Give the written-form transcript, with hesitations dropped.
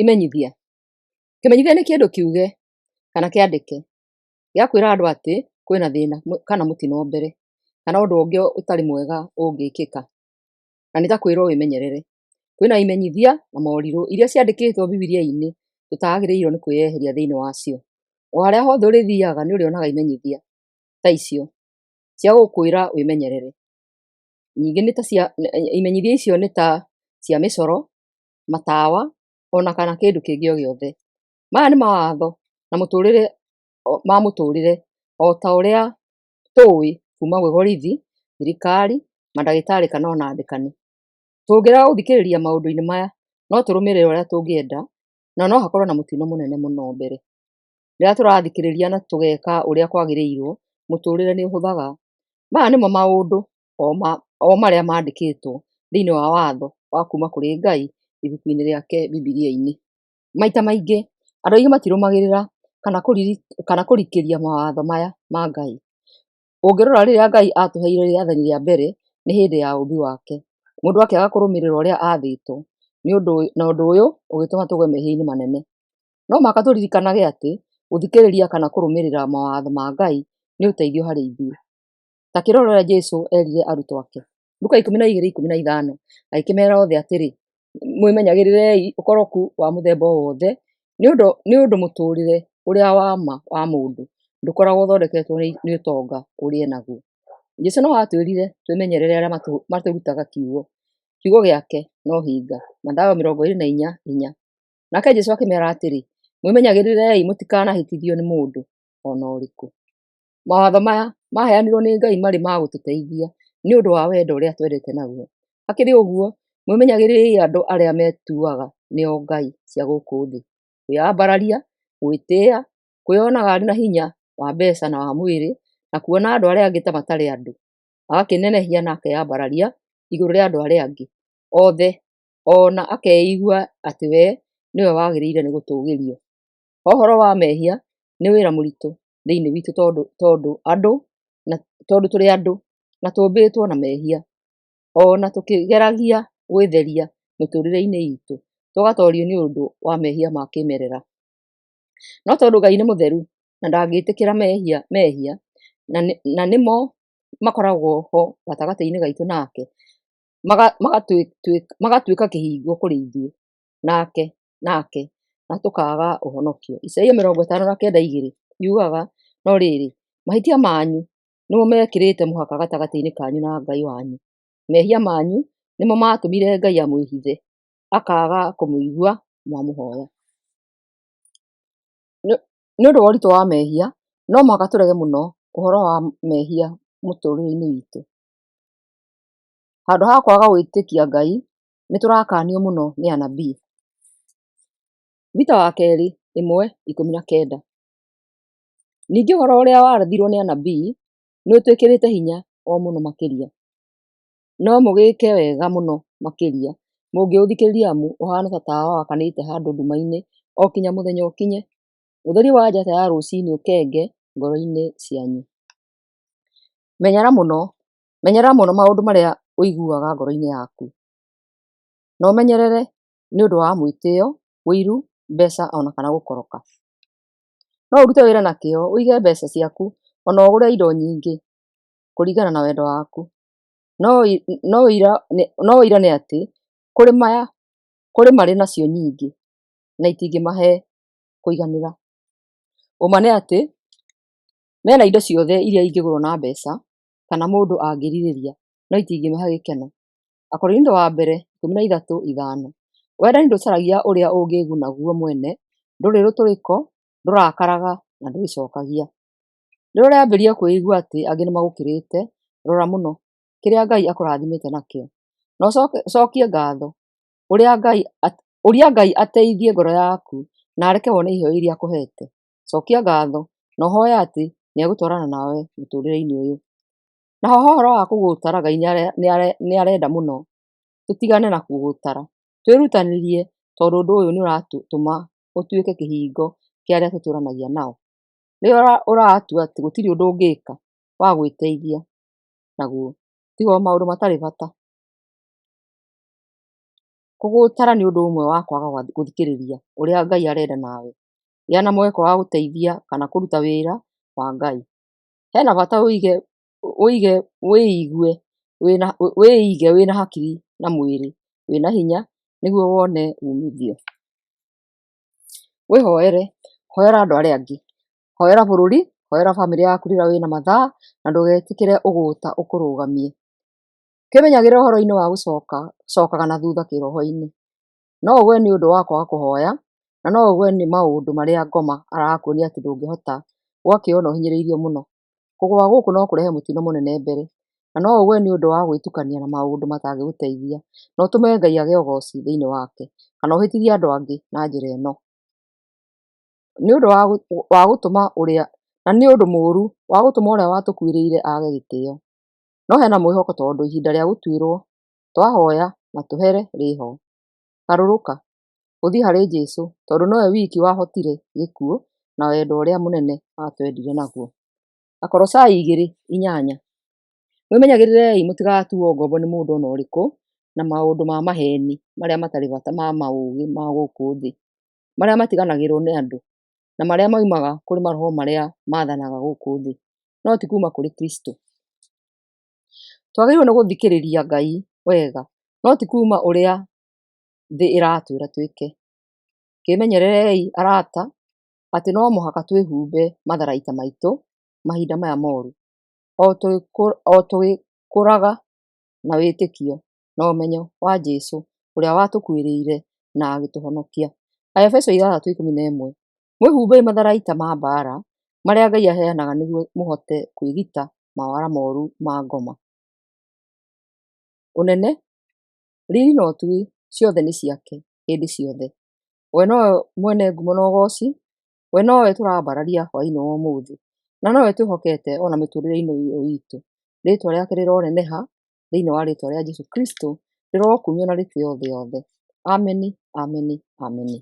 Imenyithia. Kĩmenyithia nĩ kĩndũ kiuge kana kĩandĩke gĩa kwĩra andũ atĩ kwĩna thĩna kana mũtino mbere, kana ũndũ ũngĩ ũtarĩ mwega ũngĩkĩka, na nĩ ta kwĩrwo wĩmenyerere. Kwĩna imenyithia na morirũ iria ciandĩkĩtwo Bibilia-inĩ tũtagĩrĩirwo nĩ kwĩyeheria thĩinĩ wacio. O harĩa hothe ũrĩthiaga nĩ ũrĩonaga imenyithia ta icio cia gũkwĩra wĩmenyerere. Ningĩ nĩ ta cia, imenyithia icio nĩ ta cia mĩcoro, matawa ona kana kĩndũ kĩngĩ o gĩothe. Maya nĩ mawatho na mũtũrĩre ma mũtũrĩre o ta ũrĩa tũĩ kuma gwĩ borithi, thirikari, mandagĩtarĩ kana ona andĩkani. Tũngĩrega gũthikĩrĩria maũndũ-inĩ maya, no tũrũmĩrĩre ũrĩa tũngĩenda na no hakorwo na mũtino mũnene mũno mbere. Rĩrĩa tũrathikĩrĩria na tũgeka ũrĩa kwagĩrĩirwo, mũtũrĩre nĩ ũhũthaga. Maya nĩmo maũndũ o marĩa mandĩkĩtwo thĩinĩ wa watho wa kuma kũrĩ Ngai ibuku-inĩ rĩake Bibilia-inĩ. Maita maingĩ andũ aingĩ matirũmagĩrĩra kana kũrikĩria mawatho maya ma Ngai. Ũngĩrora rĩrĩa Ngai atũheire rĩathani rĩa mbere nĩ hĩndĩ ya ũmbi wake, mũndũ akĩaga kũrũmĩrĩra ũrĩa athĩtwo, na ũndũ ũyũ ũgĩtũma tũgwe mehia-inĩ manene. No mũhaka tũririkanage atĩ gũthikĩrĩria kana kũrũmĩrĩra mawatho ma Ngai nĩ ũteithio harĩ ithuĩ. Ta kĩrore ũrĩa Jesũ erire arutwo ake. Luka 12:15, agĩkĩmera othe atĩrĩ, mwĩmenyagĩrĩrei ũkoroku wa mũthemba o wothe, nĩ ũndũ mũtũũrĩre ũrĩa wa ma wa mũndũ ndũkoragwo ũthondeketwo nĩ ũtonga ũrĩa enaguo. Jesũ no atwĩrire twĩmenyerere arĩa matũrutaga kiugo gĩake na ũhinga. Mathayo 24:4. Nake Jesũ akĩmera atĩrĩ, mwĩmenyagĩrĩrei mũtikanahĩtithio nĩ mũndũ o na ũrĩkũ. Mawatho maya maheanirwo nĩ Ngai marĩ ma gũtũteithia nĩ ũndũ wa wendo ũrĩa atwendete naguo. Hakĩrĩ ũguo, mwĩmenyagĩrĩrei andũ arĩa metuaga nĩo ngai cia gũkũ thĩ, kwĩyambararia, gwĩtĩa, kwĩyonaga arĩ na hinya wa mbeca na wa mwĩrĩ, na kuona andũ arĩa angĩ ta matarĩ andũ, agakĩnenehia na akeyambararia igũrũ rĩa andũ arĩa angĩ othe, o na akeigua atĩ we nĩwe wagĩrĩire nĩ gũtũũgĩrio. Ha ũhoro wa mehia, nĩ wĩra mũritũ thĩinĩ witũ tondũ tũrĩ andũ na tũmbĩtwo na mehia, o na tũkĩgeragia gwĩtheria mĩtũrĩre-inĩ itũ, tũgatorio nĩ ũndũ wa mehia ma kĩmerera. No tondũ Ngai nĩ mũtheru na ndangĩtĩkĩra mehia na nĩmo makoragwo ho gatagatĩ-inĩ gaitũ nake, magatuĩka kĩhingo kũrĩ ithuĩ nake na tũkaaga ũhonokio. Isaia 59:2 yugaga, no rĩrĩ, mahĩtia manyu nĩmo mekĩrĩte mũhaka gatagatĩ-inĩ kanyu na Ngai wanyu, mehia manyu nĩmo matũmire Ngai amwĩhithe, akaaga kũmũigua mwamũhoya. Nĩ ũndũ wa ũritũ wa mehia, no mũhaka tũrege mũno ũhoro wa mehia mũtũrĩre-inĩ witũ. Handũ ha kwaga gwĩtĩkia Ngai, nĩ tũrakanio mũno nĩ anabii. Pita wa kerĩ 1:19. Ningĩ ũhoro ũrĩa warathirwo nĩ anabii nĩ ũtwĩkĩrĩte hinya o mũno makĩria. No mũgĩke wega mũno makĩria mũngĩũthikĩrĩria, amu ũhaana ta tawa wakanĩte handũ nduma-inĩ o kinya mũthenya ũkinye, ũtheri wa njata ya rũcinĩ ũkenge ngoro-inĩ cianyu. Menyera mũno maũndũ marĩa ũiguaga ngoro-inĩ yaku, na ũmenyerere nĩ ũndũ wa mwĩtĩo, ũiru, mbeca ona kana gũkoroka. No ũrute wĩra na kĩyo, ũige mbeca ciaku ona ũgũre indo nyingĩ kũringana na wendo waku. No ũira nĩ atĩ kũrĩ marĩ nacio nyingĩ na itingĩmahe kũiganĩra. Ũma nĩ atĩ mena indo ciothe iria ingĩgũrwo na mbeca kana mũndũ angĩrirĩria, no itingĩmahe gĩkeno. Akorintho wa mbere 13:5. Wendani ndũcaragia ũrĩa ũngĩĩguna guo mwene, ndũrĩ rũtũrĩko, ndũrakaraga na ndwĩcokagia. Rĩrĩa ũrambĩrĩria kwĩigua atĩ angĩ nĩmagũkĩrĩte, rora mũno kĩrĩa Ngai akũrathimĩte nakĩo, na ũcokie ngatho. Ũria Ngai ateithie ngoro yaku na areke wone iheo iria akũhete. Cokia ngatho na ũhoe atĩ nĩegũtwarana nawe mũtũrĩre-inĩ ũyũ. Na ho ũhoro wa kũgũtara, Ngai nĩ arenda mũno tũtigane na kũgũtara, twĩrutanĩrie tondũ ũndũ ũyũ nĩ ũratũma ũtuĩke kĩhingo kĩa arĩa tũtũranagia nao. Rĩrĩa ũratua atĩ gũtirĩ ũndũ ũngĩka wa gwĩteithia naguo, tiga o maũndũ matarĩ bata. Kũgũtara nĩ ũndũ ũmwe wa kwaga gũthikĩrĩria ũrĩa Ngai arenda nawe. Gĩa na mweke wa gũteithia kana kũruta wĩra wa Ngai. Hena bata ũige ũige wĩigue wĩna wĩige wĩna hakiri na mwĩrĩ wĩna hinya nĩguo wone umithio. Wĩhoere, hoera andũ arĩa angĩ, hoera bũrũri, hoera bamĩrĩ yaku rĩrĩa wĩna mathaa na ndũgetĩkĩre ũgũta ũkũrũgamie. Kĩmenyagĩrĩre ũhoro-inĩ wa gũcoka cokaga na thutha kĩroho-inĩ. No ũgwe nĩ ũndũ wa kwaga kũhoya, na no ũgwe nĩ maũndũ marĩa ngoma arakuonia atĩ ndũngĩhota, ũgakĩona ũhinyĩrĩirio mũno. Kũgũa gũkũ no kũrehe mũtino mũnene mbere, na no ũgwe nĩ ũndũ wa gwĩtukania na maũndũ matangĩgũteithia, na ũtũme Ngai age ũgoci thĩinĩ wake, kana ũhĩtithie andũ angĩ na njĩra ĩno. Nĩ ũndũ wa gũtũma ũrĩa, na nĩ ũndũ mũru wa gũtũma ũrĩa watũkuĩrĩire age gĩtĩo. No hena mwĩhoko tondũ ihinda rĩa gũtuĩrwo twahoya na tũhere rĩho. Garũrũka ũthiĩ harĩ Jesũ tondũ nowe wiki wahotire gĩkuũ na wendo ũrĩa mũnene atwendire naguo. Akolosai 2:8. Mwĩmenyagĩrĩrei mũtigatuo ngombo nĩ mũndũ o na ũrĩkũ na maũndũ ma maheni marĩa matarĩ bata ma maũgĩ ma gũkũ thĩ, marĩa matiganagĩrwo nĩ andũ, na marĩa moimaga kũrĩ maroho marĩa mathanaga gũkũ thĩ, no ti kuuma kũrĩ Kristo. Twagĩrĩirwo nĩ gũthikĩrĩria Ngai wega, no ti kuuma ũrĩa thĩ ĩratwĩra twĩke. Kĩmenyererei arata atĩ no mũhaka twĩhumbe matharaita maitũ mahinda maya moru, o tũgĩkũraga na wĩtĩkio na ũmenyo wa Jesũ ũrĩa watũkuĩrĩire na agĩtũhonokia. Aefeso 6:11. Mwĩhumbei matharaita ma mbaara marĩa Ngai aheanaga nĩguo mũhote kwĩgita mawara moru ma ngoma. Ũnene, riri na ũtugi ciothe nĩ ciake hĩndĩ ciothe. We nowe mwene ngumo na ũgoci, we nowe tũrambararia hwaĩ-inĩ wa ũmũthĩ, na nowe twĩhokete ona mĩtũrĩre-inĩ ĩyo itũ. Rĩtwa rĩake rĩroneneha thĩinĩ wa rĩtwa rĩa Jesũ Kristo, rĩrokumio na rĩtĩo thĩ yothe. Ameni, ameni, ameni.